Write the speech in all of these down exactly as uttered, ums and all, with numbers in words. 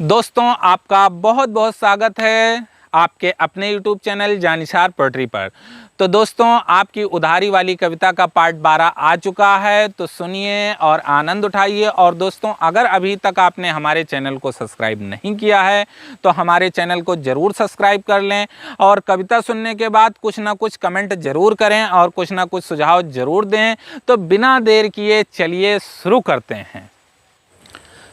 दोस्तों, आपका बहुत बहुत स्वागत है आपके अपने YouTube चैनल जानिसार पोएट्री पर। तो दोस्तों, आपकी उधारी वाली कविता का पार्ट बारह आ चुका है, तो सुनिए और आनंद उठाइए। और दोस्तों, अगर अभी तक आपने हमारे चैनल को सब्सक्राइब नहीं किया है तो हमारे चैनल को ज़रूर सब्सक्राइब कर लें। और कविता सुनने के बाद कुछ ना कुछ कमेंट ज़रूर करें और कुछ ना कुछ सुझाव ज़रूर दें। तो बिना देर किए चलिए शुरू करते हैं।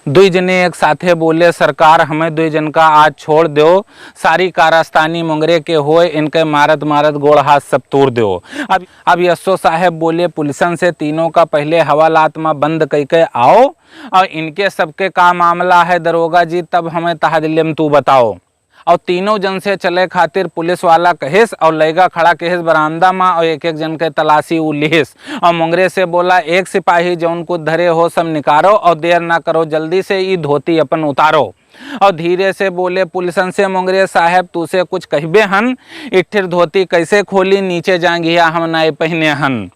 दुई जने एक साथे बोले, "सरकार, हमें दुई जन का आज छोड़ दो। सारी कारस्तानी मुंगरे के होए, इनके मारत मारत गोड़ हाथ सब तोड़ दो।" अब अब एस ओ साहेब बोले पुलिसन से, "तीनों का पहले हवालात में बंद कई के आओ, और इनके सबके का मामला है दरोगा जी, तब हमें तहदले में तू बताओ।" और तीनों जन से चले खातिर पुलिस वाला कहिस और लैगा खड़ा कहिस बरामदा मा और एक एक जन के तलाशी उ लिहिस। और मुंगरे से बोला, "एक सिपाही जौन कुछ धरे हो सब निकारो और देर ना करो, जल्दी से ई धोती अपन उतारो।" और धीरे से बोले पुलिसन से, "मुंगरे साहेब, तू से कुछ कहबे हन, इठिर धोती कैसे खोली, नीचे जांघिया हम नाय पहने हन।"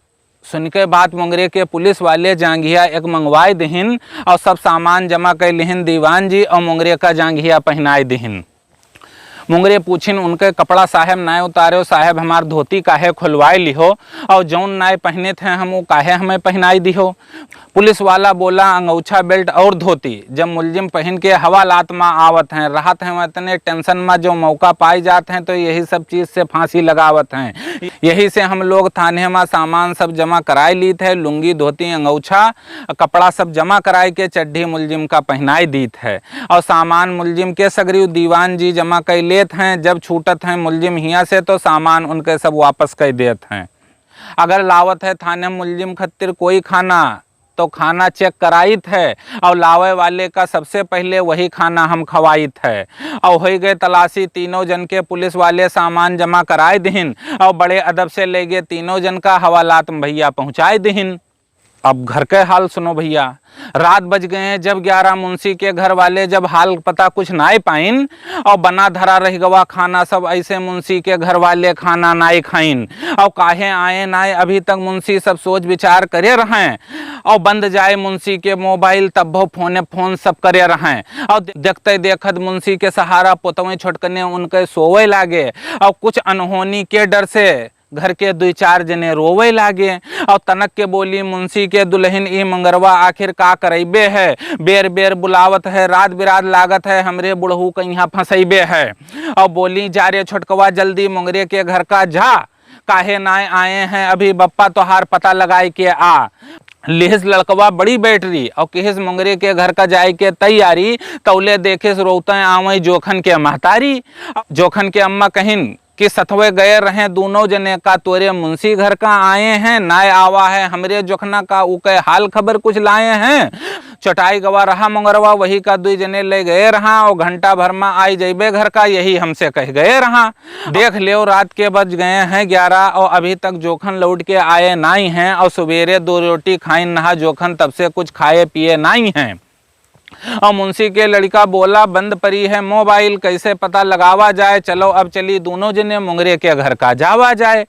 सुन के बात मुंगरे के पुलिस वाले जांघिया एक मंगवाए दिहिन और सब सामान जमा कर लिहिन दीवान जी और मुंगरे का जांघिया पहनाए दिहिन। मुंगरे पूछिन उनके, "कपड़ा साहेब नाय उतारे हो, साहेब हमार धोती काहे खुलवाए लिहो और जौन नाय पहने थे हम वो काहे हमें पहनाई दिहो?" पुलिस वाला बोला, "अंगौछा, बेल्ट और धोती।" जब मुलजिम पहन के हवालात मा आवत हैं, रहत हैं इतने टेंशन मा जो मौका पाई जात हैं तो यही सब चीज से फांसी लगावत हैं। यही से हम लोग थाने मा सामान सब जमा कराए लीत है, लुंगी, धोती, अंगौछा, कपड़ा सब जमा कराए के चड्ढी मुलजिम का पहनाए दीत है। और सामान मुलजिम के सगरी दीवान जी जमा कर लेत हैं। जब छूटत हैं मुलजिम हियाँ से तो सामान उनके सब वापस कर देत हैं। अगर लावत है थाने मुलजिम खत्तिर कोई खाना तो खाना चेक कराइत है और लावे वाले का सबसे पहले वही खाना हम खवाइत है। और होई गए तलाशी, तीनों जन के पुलिस वाले सामान जमा कराए दिहिन और बड़े अदब से ले गए तीनों जन का हवालात में भैया पहुँचाए दिहिन। अब घर के हाल सुनो भैया। रात बज गए हैं जब ग्यारह, मुंशी के घर वाले जब हाल पता कुछ नाय पाइन और बना धरा रह गवा खाना सब, ऐसे मुंशी के घर वाले खाना नाय खाइन। और काहे आए नाय अभी तक मुंशी सब सोच विचार करे रहें। और बंद जाए मुंशी के मोबाइल तब वो फोने फोन सब करे रहें। और देखते देखत मुंशी के सहारा पोतवे छोटकने उनके सोवे लागे। और कुछ अनहोनी के डर से घर के दुई चार जने रोवे लागे। और तनक के बोली मुंशी के दुलहिन, "ई मंगरवा आखिर का करैबे है? बेर बेर बुलावत है, रात बिरात लागत है, हमरे बुढ़ऊ कहिया फंसैबे है।" और बोली, "जा रे छोटकवा, जल्दी मुंगरे के घर का जा, काहे नाय आए हैं अभी बप्पा तोहार, पता लगाए के आ।" लिहिस लड़कवा बड़ी बैटरी और किहिस मुंगरे के घर का जाए के तैयारी। तौले देखिस रोते आवे जोखन के महतारी। जोखन के अम्मा कहिन कि सथवे गए रहें दोनों जने, का तोरे मुंशी घर का आए हैं, नाय आवा है हमरे जोखना का, उके हाल खबर कुछ लाए हैं? चटाई गवा रहा मुंगरवा, वही का दुई जने ले गए रहा और घंटा भर में आई जइबे घर का, यही हमसे कह गए रहा। देख लेव रात के बज गए हैं ग्यारह और अभी तक जोखन लौट के आए नाई हैं और सुबेरे दो रोटी खाइन नहा जोखन तब से कुछ खाए पिए नाई हैं। और मुंशी के लड़का बोला, "बंद परी है मोबाइल, कैसे पता लगावा जाए? चलो अब चली दोनों जने मुंगरे के घर का जावा जाए।"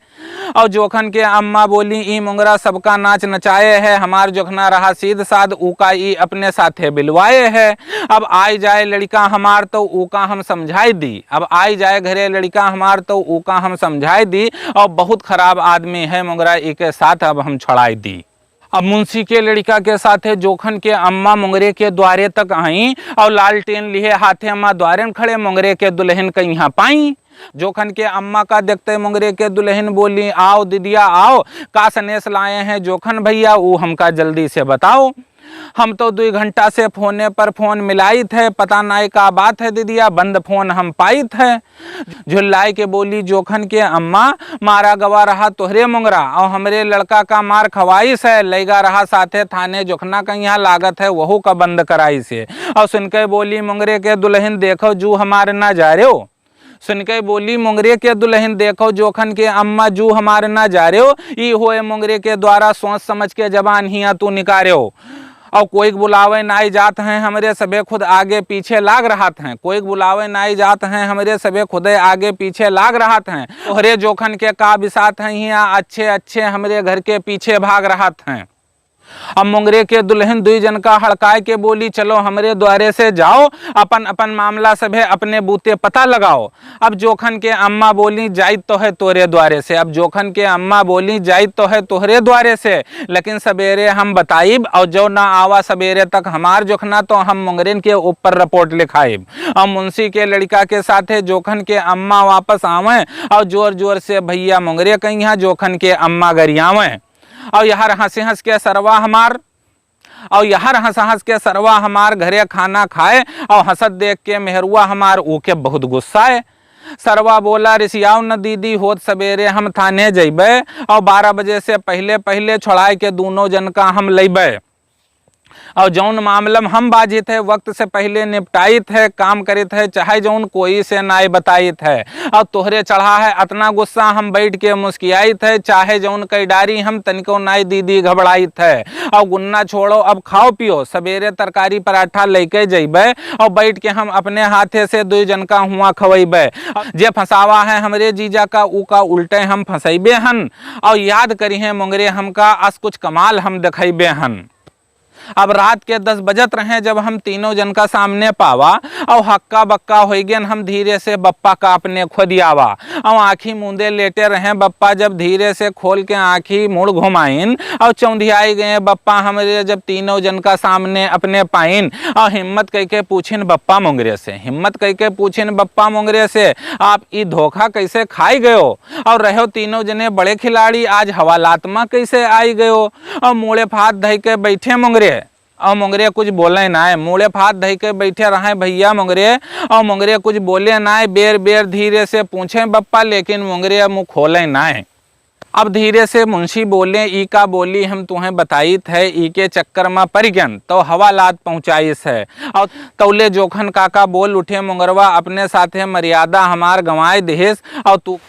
और जोखन के अम्मा बोली, "ई मुंगरा सबका नाच नचाए है, हमार जोखना रहा सीध साध, ऊका ई अपने साथे बिलवाए है। अब आई जाए लड़का हमार तो ऊका हम समझाई दी, अब आई जाए घरे लड़का हमार तो ऊका हम समझाई दी, और बहुत खराब आदमी है मुंगरा, ई के साथ अब हम छोड़ाई दी।" अब मुंशी के लड़का के साथे जोखन के अम्मा मुंगरे के द्वारे तक आई और लालटेन लिहे हाथे अम्मा द्वारे में खड़े मुंगरे के दुलहिन कहिया पाई। जोखन के अम्मा का देखते मुंगरे के दुलहिन बोली, "आओ दिदिया आओ, का सनेस लाए हैं जोखन भैया, ऊ हमका जल्दी से बताओ। हम तो दुई घंटा से फोने पर फोन मिलाइत है, पता नाय का बात है दिदिया, बंद फोन हम पाइत है।" झुल्लाए के बोली जोखन के अम्मा, "मारा गवा रहा तोहरे मुंगरा और हमरे लड़का का मार खवाइस है, लैगा रहा साथे थाने जोखना कहिया, लागत है वहू का बंद कराइस है।" और सुन के बोली मुंगरे के दुलहिन, "देखो जू हमार ना जा रहे हो।" सुन के बोली मुंगरे के दुलहिन, "देखो जोखन के अम्मा, जू हमार ना जा रहे हो, ई होए मुंगरे के द्वारा सोच समझ के जबान हिया तू निकारे हो। और कोई के बुलावे नाई जात हैं, हमरे सबे खुद आगे पीछे लाग रहत हैं। कोई के बुलावे नाई जात हैं, हमरे सबे खुदे आगे पीछे लाग रहत हैं। तोहरे जोखन के का बिसात हैं हिया, अच्छे अच्छे हमरे घर के पीछे भाग रहत हैं।" अब मोंगरे के दुलहिन दुइ जन का हड़काए के बोली, "चलो हमरे द्वारे से जाओ, अपन अपन मामला सभे अपने बूते पता लगाओ।" अब जोखन के अम्मा बोली, "जाइत तो है तोरे द्वारे से।" अब जोखन के अम्मा बोली, "जाइत तो है तोहरे द्वारे से, लेकिन सबेरे हम बताइब, और जो ना आवा सबेरे तक हमार जोखना, तो हम मोंगरेन के ऊपर रिपोर्ट लिखाइब।" और मुंशी के लड़का के साथे जोखन के अम्मा वापस आवें और जोर जोर से भैया मोंगरे कहिया जोखन के अम्मा गरियावें। और यार हंस हंस के सरवा हमार, और यार हंस हंस के सरवा हमार घरे खाना खाए, और हंसत देख के मेहरुआ हमार ऊके बहुत गुस्साए। सरवा बोला, "रिसियाओ न दीदी, होत सबेरे हम थाने जइबे, और बारह बजे से पहिले पहिले छोड़ाए के दूनों जन का हम लइबे।" और जौन मामला में हम बाजित है, वक्त से पहिले निपटाइत है, काम करित है, चाहे जौन कोई से नाय बताइत है। और तोहरे चढ़ा है अतना गुस्सा, हम बैठ के मुस्कियाइत है, चाहे जौन कई डारी हम तनिको नाय दीदी घबराइत है। और गुन्ना छोड़ो, अब खाओ पियो, सबेरे तरकारी पराठा लेके जइबे और बैठ के हम अपने हाथे से दुई जन का हुआ खवइबे। जे फंसावा है हमरे जीजा का, ऊ का उल्टे हम फंसइबे हन। और याद करिहें मोंगरे हमका, अस कुछ कमाल हम देखइबे हन। अब रात के दस बजत रहे, जब हम तीनों जन का सामने पावा, और हक्का बक्का होइ गेन, हम धीरे से बप्पा का अपने खोदियावा। और आँखी मूंदे लेटे रहे बप्पा, जब धीरे से खोल के आँखी मुड़ घुमाइन, और चौंधियाई गए बप्पा हमरे, जब तीनों जन का सामने अपने पाइन। और हिम्मत कइके पूछिन बप्पा मोंगरे से, हिम्मत कइके पूछिन बप्पा मोंगरे से, "आप ई धोखा कैसे खाई गयो? और रहो तीनों जने बड़े खिलाड़ी, आज हवालात मा कैसे आई गयो?" और मूड़े फात धइ के बैठे मोंगरे, और मोंगरे कुछ बोले नाय। मूड़े फात धइ के बैठे रहे भैया मोंगरे, और मोंगरे कुछ बोले नाय। बेर बेर धीरे से पूछे बप्पा, लेकिन मोंगरे मुँह खोले नाय। अब धीरे से मुंशी बोले, "ई का बोली हम तुहें बताइत है, ई के चक्कर मा परि गेन, तो हवालात पहुँचाइस है।" और तौले जोखन काका बोल उठे, "मोंगरवा, अपने साथे मर्यादा हमार गंवाए दिहिस, और तू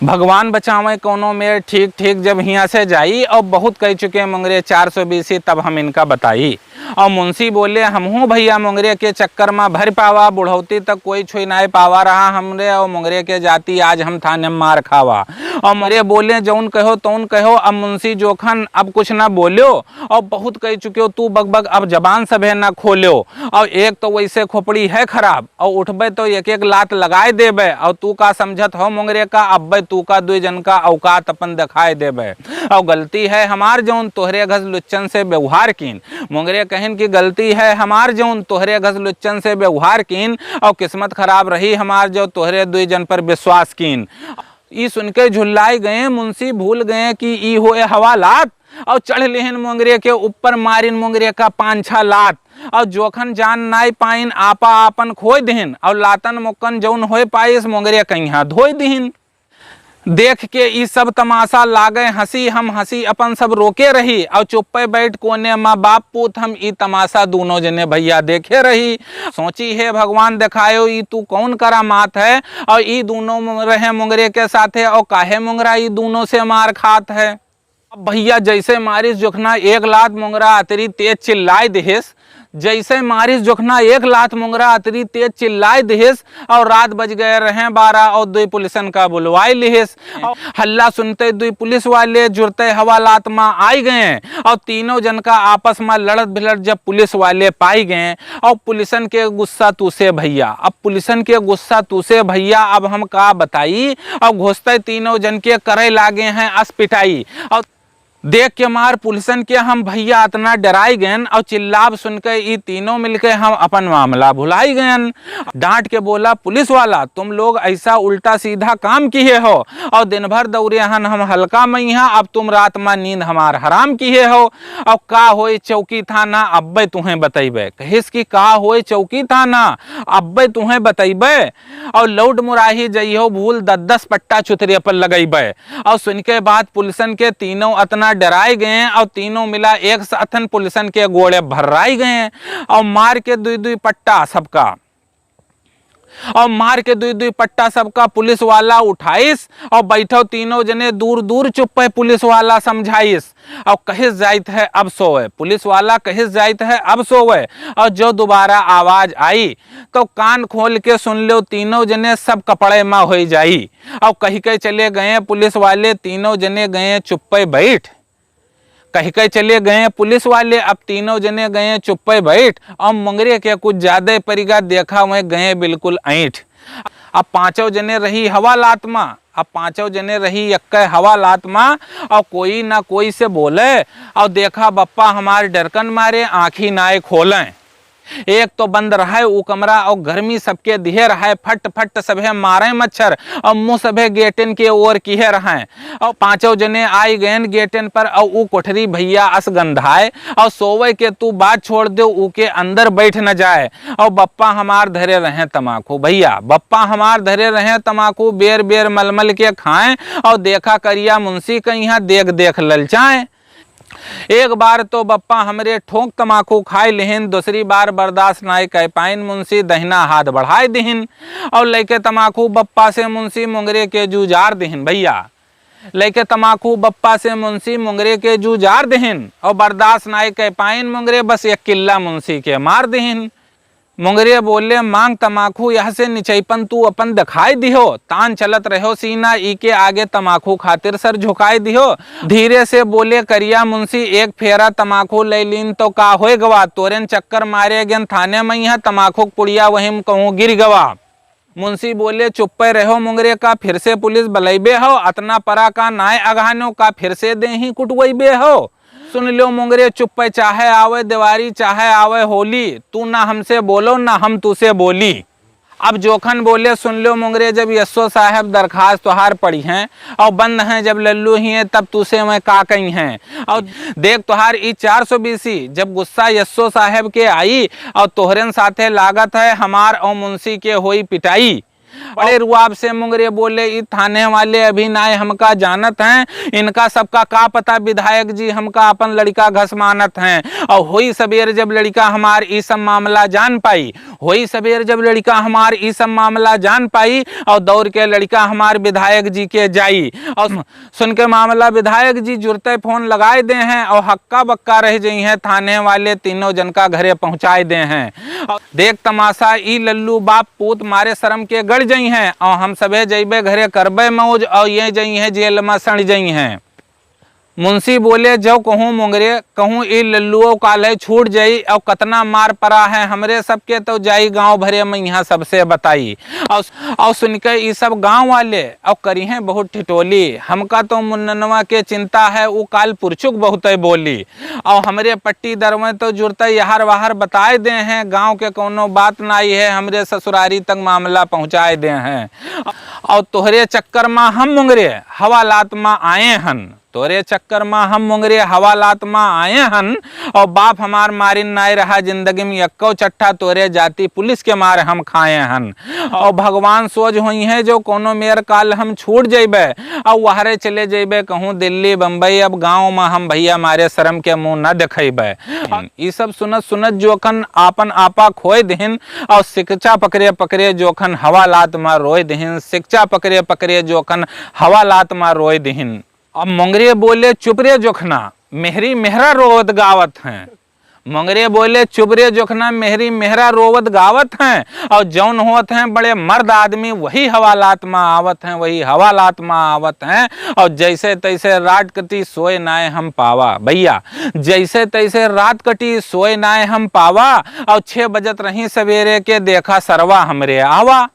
भगवान बचावे कौनो मेर ठीक ठीक जब हियाँ से जाई, और बहुत कह चुके मोंगरे चार सौ बीसी, तब हम इनका बताई।" और मुंशी बोले, "हमहूँ भैया मोंगरे के चक्कर मा भर पावा, बुढ़ौती तक कोई छुई नाय पावा रहा हमरे, और मोंगरे के जाति आज हम थाने मार खावा।" और मोंगरे बोले, "जौन कहो तौन कहो, अब मुंशी जोखन अब कुछ ना बोल्यो, और बहुत कह चुक्यो तू बकबक, अब जबान सभे ना खोल्यो। और एक तो वैसे खोपड़ी है खराब, और उठबे तो एक एक लात लगाए देबे, और तू का समझत हो मोंगरे का, अब्बे तू का दुई जन का औकात अपन दिखाए देबे। और गलती है हमार जौन तोहरे घस लुच्चन से व्यवहार कीन।" मोंगरे कहिन कि गलती है हमार जौन तोहरे घस लुच्चन से व्यवहार कीन, और किस्मत खराब रही हमार जो तोहरे दुई जन पर विश्वास कीन। ई सुन के झुल्लाई गए मुंशी, भूल गए कि ई होए हवालात, और चढ़ लिहिन मोंगरे के ऊपर, मारिन मोंगरे का पाँच छह लात, और जोखन जान नाय पाइन, आपा आपन खोय दिहिन, और लातन मुक्कन जौन होए पाइस मोंगरे कहिया धोय दिहिन। देख के ई सब तमाशा लागे हंसी, हम हंसी अपन सब रोके रही, और चुप्पे बैठ कोने मा बाप पूत हम ई तमाशा दूनों जने भैया देखे रही। सोची, "हे भगवान, देखायो ई तू कौन करामात है, और ई दूनों रहे मोंगरे के साथे, और काहे मोंगरा ई दूनों से मार खात है?" अब भैया जैसे मारिस जोखना एक लात मोंगरा अतरी तेज चिल्लाए दिहिस, जैसे मारिस जोखना एक लात मोंगरा अतरी तेज चिल्लाए दिहिस, और रात बज गए रहे बारह और दुई पुलिसन का बुलवाए लिहिस। और हल्ला सुनते दुई पुलिस वाले जुरते हवालात मा आई गए, और तीनों जन का आपस मा लड़त भिड़त जब पुलिस वाले पाई गए, और पुलिसन के गुस्सा तूसे भैया, अब पुलिसन के गुस्सा तूसे भैया, अब हम का बताई। और घुसते तीनों जन के करे लागे हैं अस पिटाई। और देख के मार पुलिसन के हम भैया अतना डराई गयन, और चिल्लाब सुन के ई तीनों मिलके हम अपन मामला भुलाई गयन। डांट के बोला पुलिस वाला, "तुम लोग ऐसा उल्टा सीधा काम किहे हो, और दिन भर दौरे हन हम हल्का मइहा, अब तुम रात मा नींद हमार हराम किहे हो।" और का होए चौकी थाना अब्बे तुहें बतैबे। कहिस कि का होए चौकी थाना अब्बे तुहें बतैबे, और लौट मुराही जइहो भूल दस दस पट्टा चुतरे पर लगैबे। और सुन के बात पुलिसन के तीनों अतना डराए गए, और तीनों मिला एक साथन पुलिसन के गोड़े भर्राई गए, और मार के दुई दुई पट्टा सबका, और मार के दुई दुई पट्टा सबका पुलिस वाला उठाइस, और बैठो तीनों जने दूर दूर चुप्पे पुलिस वाला समझाइस, और कहिस जाइत है अब सोवे, पुलिस वाला कहिस जाइत है अब सोवे, और जो दोबारा आवाज आई तो कान खोल के सुन लो, तीनों जने सब कपड़े मा होई जाई। और कहि के चले गए पुलिस वाले, तीनों जने गए चुप्पे बैठ। कहि के चले गए पुलिस वाले। अब तीनों जने गए चुप्पे बैठ, और मुंगरे के कुछ ज्यादा परिगा, देखा वह गए बिल्कुल ऐंठ। अब पांचों जने रही हवालात मा, अब पांचों जने रही यक्के हवालात मा, और कोई ना कोई से बोले, और देखा बप्पा हमार डरकन मारे आँखी नाय खोलें। एक तो बंद रहे ऊ कमरा और गर्मी सबके दिहे रहे, फट फट सभे मारे मच्छर और मुँह सभे गेटन के ओर किहे रहे। और पांचों जने आई गयन गेटन पर और ऊ कोठरी भैया अस गंधाए और सोवे के तू बात छोड़ दे, ऊ के अंदर बैठ न जाए। और बप्पा हमार धरे रहे तमाकू भैया, बप्पा हमार धरे रहे तमाकू, बेर बेर मलमल के खाएं और देखा करिया मुंशी कइहाँ देख देख ललचाएं। एक बार तो बप्पा हमरे ठोंक तमाकू खाए लिहिन, दूसरी बार बर्दाश्त नाय कर पाइन मुंशी, दहिना हाथ बढ़ाए दिहिन और लइके तमाकू बप्पा से मुंशी मुंगरे के जूझार दिहिन भैया। लइके तमाकू बप्पा से मुंशी मुंगरे के जूझार दिहिन और बर्दाश्त नाय कर पाइन मुंगरे, बस एक किल्ला मुंशी के मार दिहिन। मुंगरे बोले, मांग तमाकू यह से निचैपन तू अपन दिखाई दिहो, तान चलत रहो सीना, ई के आगे तमाकू खातिर सर झुकाई दिहो। धीरे से बोले करिया मुंशी, एक फेरा तमाकू ले लीन तो का होए गवा, तोरेन चक्कर मारे गेन थाने मइहाँ, तमाकू के पुड़िया वहीं कहूँ गिर गवा। मुंशी बोले, चुप्पे रहो मुंगरे, का फिर से पुलिस बलैबे हो, अतना परा का नाय अगहानो, का फिर से देही कुटवैबे हो। सुन ल्यो मुंगरे, चुप्पे चाहे आवे दिवारी चाहे आवे होली, तू ना हमसे बोलो ना हम तुसे बोली। अब जोखन बोले, सुन ल्यो मुंगरे, जब यस्सो साहेब दरखास्त तोहार पढ़िहैं और बंद हैं जब लल्लू हिये, तब तुसे मैं का कहिहैं। और देख तोहार ई चार सौ बीसी, जब गुस्सा यस्सो साहेब के आई और तोहरेन साथे लागत है हमार और मुंशी के होई पिटाई। बड़े रुआब से मुंगरे बोले, ई थाने वाले अभी नाय हमका जानत हैं, इनका सबका का पता विधायक जी हमका अपन लड़िका घस मानत हैं। और होई सबेर जब लड़िका हमार ई सब मामला जान पाई, होई सबेर जब लड़िका हमार ई सब मामला जान पाई, और दौड़ के लड़िका हमार विधायक जी के जाई। और सुन के मामला विधायक जी जुरते फोन लगाए दे हैं और हक्का बक्का रह जइहैं, थाने वाले तीनों जन का घरे पहुँचाए दे हैं। और देख तमाशा, ई लल्लू बाप पूत मारे शर्म के गड़ जइहैं और हम सभे जइबे घरे करबे मौज और ये जइहैं जेल में सड़ जइहैं। मुंशी बोले, जौ कहूँ मुंगरे, कहूँ ई लल्लुओ काल्हे छूट जाई और कतना मार परा है हमरे सबके, तो जाई गाँव भरे मइहाँ सबसे बताई। और, और सुन के ई सब गाँव वाले और करिहैं बहुत ठिठोली। हमका तो मुन्ननवा के चिंता है, ऊ काल पुरचुक बहुतै बोली। और हमरे पट्टी दरवे तो जुरतै यहर वहर बताए दे हैं, गाँव के कौनो बात नाई है, हमरे ससुरारी तक मामला पहुँचाए दे हैं। और तोहरे चक्कर मा हम मुंगरे हवालात मा आए हन, तोरे चक्कर मा हम मुंगरे हवालात मा आए हन। और बाप हमार मारिन नाय रहा जिंदगी में यक्को चट्ठा, तोरे जाति पुलिस के मार हम खाए हन। और भगवान सोझ होइहैं जो कौनो मेर काल हम छूट जइबे और वहरे चले जइबे कहूँ दिल्ली बम्बई, अब गाँव मा हम भैया मारे शर्म के मुँह न देखइबे। ई सब सुनत सुनत जोखन आपन आपा खोए दिहिन और शिक्षा पकरे पकरे जोखन हवालात मा रोए दिहिन, शिक्षा पकरे पकरे जोखन हवालात मा रोए दिहिन। अब मोंगरे बोले, चुप रे जोखना, मेहरी मेहरा रोवत गावत हैं। मोंगरे बोले, चुप रे जोखना, मेहरी मेहरा रोवत गावत हैं, और जौन होत हैं बड़े मर्द आदमी, वही हवालात मा आवत हैं, वही हवालात मा आवत हैं। और जैसे तैसे रात कटी सोए नाय हम पावा भैया, जैसे तैसे रात कटी सोए नाय हम पावा। और छः बजत रही सवेरे के, देखा सरवा हमरे आवा।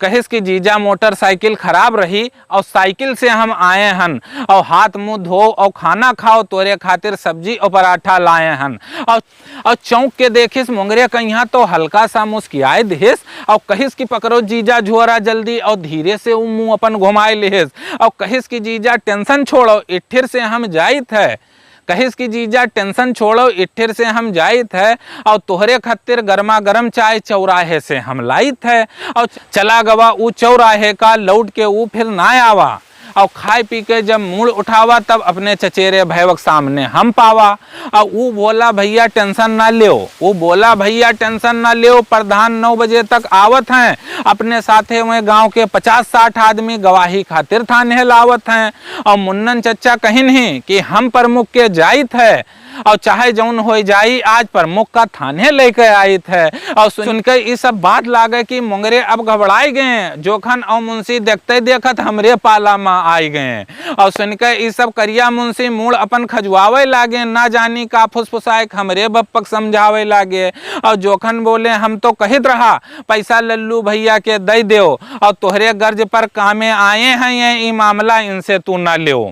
कहिस कि जीजा मोटरसाइकिल खराब रही और साइकिल से हम आए हन, और हाथ मुंह धो और खाना खाओ, तोरे खातिर सब्जी और पराठा लाए हन। और, और चौंक के देखिस मोंगरे कइहाँ तो हल्का सा मुस्कियाए दिहिस और कहिस कि पकड़ो जीजा झोरा जल्दी, और धीरे से ऊ मुंह अपन घुमाए लिहिस और कहिस कि जीजा टेंशन छोड़ो, इठिर से हम जाइत है। कहिस कि जीजा टेंशन छोड़ो, इठिर से हम जाइत है और तोहरे खातिर गरमा गरम चाय चौराहे से हम लाइत है। और चला गवा ऊ चौराहे का, लौट के ऊ फिर ना आवा। और खाए पी के जब मूड़ उठावा, तब अपने चचेरे भैवक सामने हम पावा। और ऊ बोला, भैया टेंशन ना लेओ, ऊ बोला, भैया टेंशन ना लेओ, प्रधान नौ बजे तक आवत हैं, अपने साथे वह गांव के पचास साठ आदमी गवाही खातिर थाने लावत हैं। और मुन्नन चच्चा कहिन ही कि हम प्रमुख के जाइत है, और चाहे जौन होई जाई, आज प्रमुख का थाने लेके आइत है। और सुन के ई सब बात लागे कि मोंगरे अब घबराए गए, जोखन और मुंशी देखते देखत हमरे पाला मा आई गए। और सुनके ई सब करिया मुंशी मूड़ अपन खजुआवे लागे, ना जानी का फुसफुसाए के हमरे बप्पक समझावे लागे। और जोखन बोले, हम तो कहित रहा पैसा लल्लू भैया के दे देओ, और तोहरे गर्ज पर कामे आए हैं ये, ई मामला इनसे तू ना लेओ।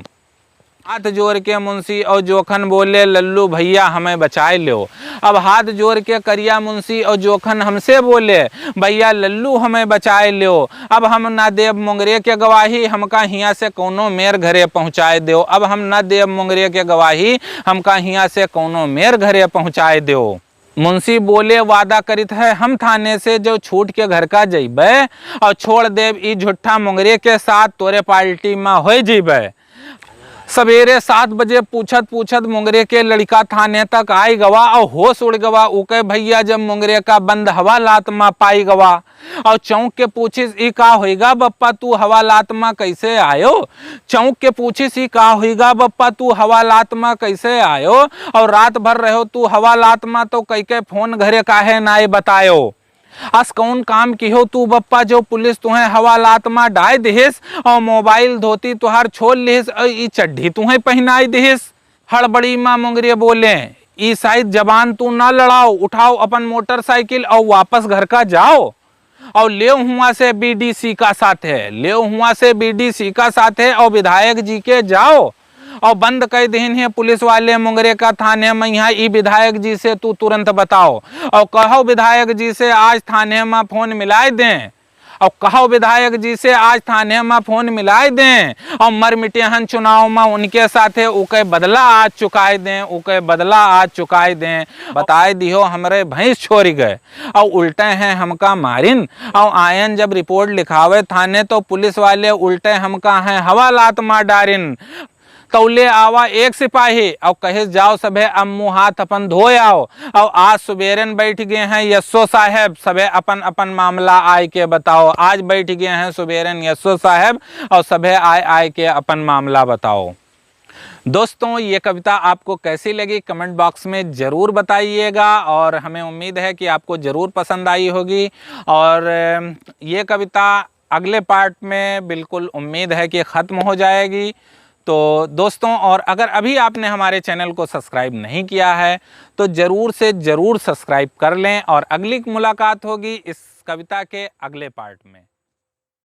हाथ जोर के मुंशी और जोखन बोले, लल्लू भैया हमें बचाए लेओ। अब हाथ जोर के करिया मुंशी और जोखन हमसे बोले, भैया लल्लू हमें बचाए लेओ। अब हम ना देब मुंगरे के गवाही, हमका हियाँ से कौनो मेर घरे पहुँचाए देओ। अब हम ना देब मुंगरे के गवाही, हमका हियाँ से कौनो मेर घरे पहुँचाए देओ। मुंशी बोले, वादा करित है हम थाने से, जो छूट के घर का जइबे और छोड़ देब ई झुट्ठा मुंगरे के साथ, तोरे पार्टी में होए जइबे। सवेरे सात बजे पूछत पूछत मुंगरे के लड़िका थाने तक आई गवा और होश उड़ गवा। उके भैया जब मुंगरे का बंद हवालात में पाई गवा और चौंक के पूछिस, ई का होइगा बप्पा, तू हवालात में कैसे आयो? चौंक के पूछिस, ई का होइगा बप्पा, तू हवालात में कैसे आयो? और रात भर रहो तू हवालात में, तो कई के फोन घरे काहे नाय बतायो? अस कौन काम किहो तू बप्पा, जो पुलिस तुहें हवालात मा डाय दिहिस और मोबाइल धोती तुहार छोल लिहिस और ई चड्ढी तुहें पहनाई दिहिस? हड़बड़ी मा मुंगरे बोले, ई साइत जबान तू ना लड़ाओ, उठाओ अपन मोटरसाइकिल और वापस घर का जाओ। और लेव हुआ से बीडीसी का साथे, लेव हुआ से बीडीसी का साथे और विधायक जी के जाओ। और बंद कइ दिहिन है पुलिस वाले मुंगरे का थाने मा। यहाँ ई विधायक जी से तू तुरंत बताओ और कहो विधायक जी से आज थाने मा फोन मिलाए दें, और कहो विधायक जी से आज थाने मा फोन मिलाए दें और मर मिटे हन चुनाव मा उनके साथे, उके बदला आज चुकाए दें, उके बदला आज चुकाए दें। बताए दिहो हमरे भैंस छोरी गए और उल्टे हैं हमका मारिन, और आयन जब रिपोर्ट लिखावे थाने तो पुलिस वाले उल्टे हमका हैं हवालात मार डारिन। तौले आवा एक सिपाही और कहिस, जाओ सभे अब मुँह हाथ अपन धोए आओ। और आज सुबेरन बैठ गए हैं यस्सो साहेब, सभे अपन अपन मामला आय के बताओ। आज बैठ गए हैं सुबेरन यस्सो साहेब और सभे आय आय के अपन मामला बताओ। दोस्तों, ये कविता आपको कैसी लगी, कमेंट बॉक्स में ज़रूर बताइएगा और हमें उम्मीद है कि आपको ज़रूर पसंद आई होगी। और, अम, ये कविता अगले पार्ट में बिल्कुल उम्मीद है कि ख़त्म हो जाएगी। तो दोस्तों, और अगर अभी आपने हमारे चैनल को सब्सक्राइब नहीं किया है, तो ज़रूर से ज़रूर सब्सक्राइब कर लें और अगली मुलाकात होगी इस कविता के अगले पार्ट में।